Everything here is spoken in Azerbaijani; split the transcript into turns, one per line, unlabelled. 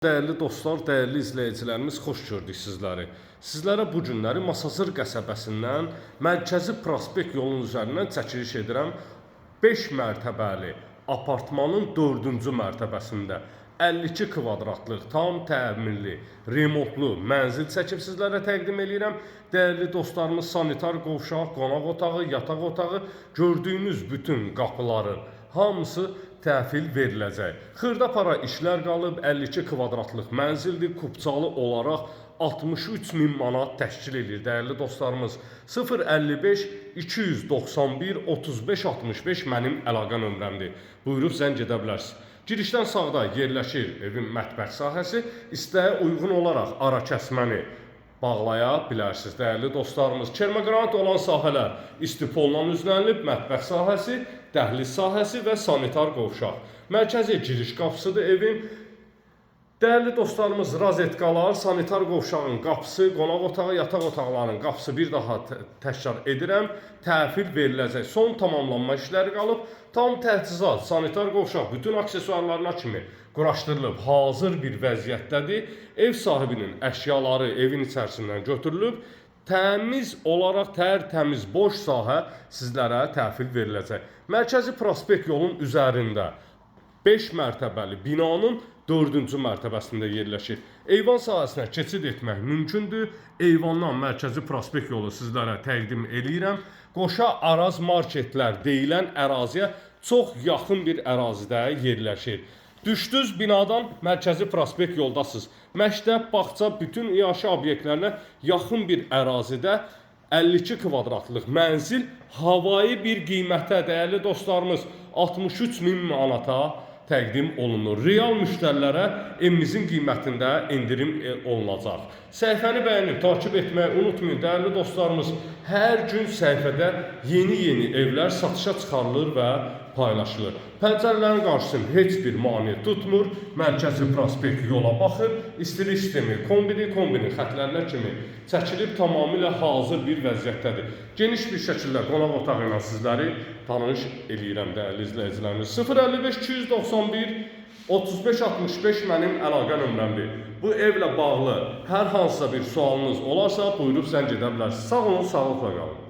Dəyərli dostlar, dəyərli izləyicilərimiz, xoş gördük sizləri. Sizlərə bu günləri Masazır qəsəbəsindən Mərkəzi Prospekt yolunun üzərindən çəkiliş edirəm. 5 mərtəbəli apartmanın 4-cü mərtəbəsində 52 kvadratlıq tam təmirli, remontlu mənzil çəkib sizlərə təqdim eləyirəm. Dəyərli dostlarımız, sanitar qovşaq, qonaq otağı, yataq otağı, gördüyünüz bütün qapıların hamısı təhvil veriləcək. Xırda para işlər qalıb, 52 kvadratlıq mənzildir, kupçalı olaraq 63 min manat təşkil edir dəyərli dostlarımız. 055 291 35 65 mənim əlaqə nömrəmdir. Buyurub zəng edə bilərsiniz. Girişdən sağda yerləşir evin mətbəx sahəsi. İstəyə uyğun olaraq ara kəsməni bağlaya bilərsiniz dəyərli dostlarımız. Kermaqranit olan sahələr istipolla üzlənilib, mətbəx sahəsi, dəhliz sahəsi və sanitar qovşaq. Mərkəzi giriş qapısıdır evin. Dəyərli dostlarımız, rozetkalar, sanitar qovşağın qapısı, qonaq otağı, yataq otaqlarının qapısı bir daha təkrar edirəm, təhvil veriləcək. Son tamamlanma işləri qalıb. Tam təchizat, sanitar qovşaq bütün aksesuarlarına kimi quraşdırılıb, hazır bir vəziyyətdədir. Ev sahibinin əşyaları evin içərisindən götürülüb, təmiz olaraq tərtəmiz boş sahə sizlərə təhvil veriləcək. Mərkəzi prospekt yolun üzərində 5 mərtəbəli binanın 4-cü mərtəbəsində yerləşir. Eyvan sahəsinə keçid etmək mümkündür. Eyvandan mərkəzi prospekt yolu sizlərə təqdim eləyirəm. Qoşa Araz marketlər deyilən əraziyə çox yaxın bir ərazidə yerləşir. Düşdünüz binadan mərkəzi prospekt yoldasınız. Məktəb, bağça, bütün iaşə obyektlərinə yaxın bir ərazidə 52 kvadratlıq mənzil havayı bir qiymətə, dəyərli dostlarımız, 63 min manata təqdim olunur. Real müştərilərə evimizin qiymətində endirim olunacaq. Səhifəni bəyənib takip etməyi unutmayın. Dəyərli dostlarımız, hər gün səhifədə yeni-yeni evlər satışa çıxarılır və paylaşılır. Pəncərələrin qarşısını heç bir mane tutmur. Mərkəzi prospekt yola baxır. İstilik sistemi kombidir, kombinin xətlərinə kimi çəkilib, tamamilə hazır bir vəziyyətdədir. Geniş bir şəkildə qonaq otağı ilə sizləri tanış eləyirəm dəyərli izləyicilərimiz. 055 291 35 65 mənim əlaqə nömrəmdir. Bu evlə bağlı hər hansısa bir sualınız olarsa, buyurub zəng edə bilərsiniz. Sağ olun, sağlıqla qalın.